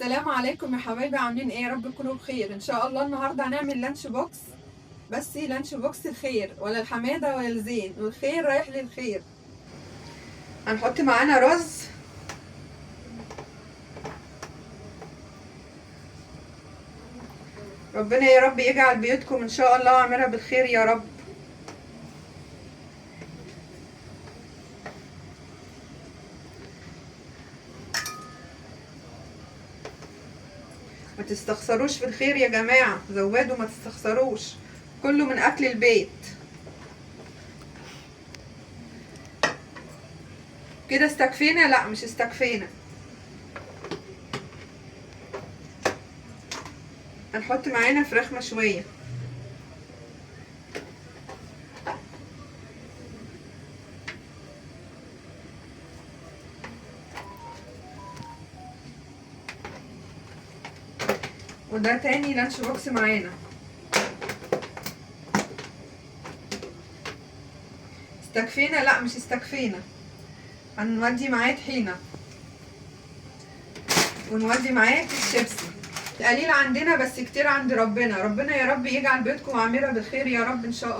السلام عليكم يا حبايبي، عاملين ايه؟ يا رب تكونوا بخير ان شاء الله. النهارده هنعمل lunch box، بس lunch box الخير ولا الحماده ولا الزين، والخير رايح للخير. هنحط معانا رز، ربنا يا رب يجعل بيوتكم ان شاء الله عامرة بالخير يا رب. ما تستخسروش في الخير يا جماعة، زودوا ما تستخسروش، كله من اكل البيت. كده استكفينا؟ لا مش استكفينا، هنحط معانا فراخ مشوية. وده تاني lunch box معانا. استكفينا؟ لا مش استكفينا، هنودي معاه طحينة ونودي معاه كيس شيبسي. قليل عندنا بس كتير عند ربنا. ربنا يا رب يجعل بيتكم عامرة بالخير يا رب ان شاء الله.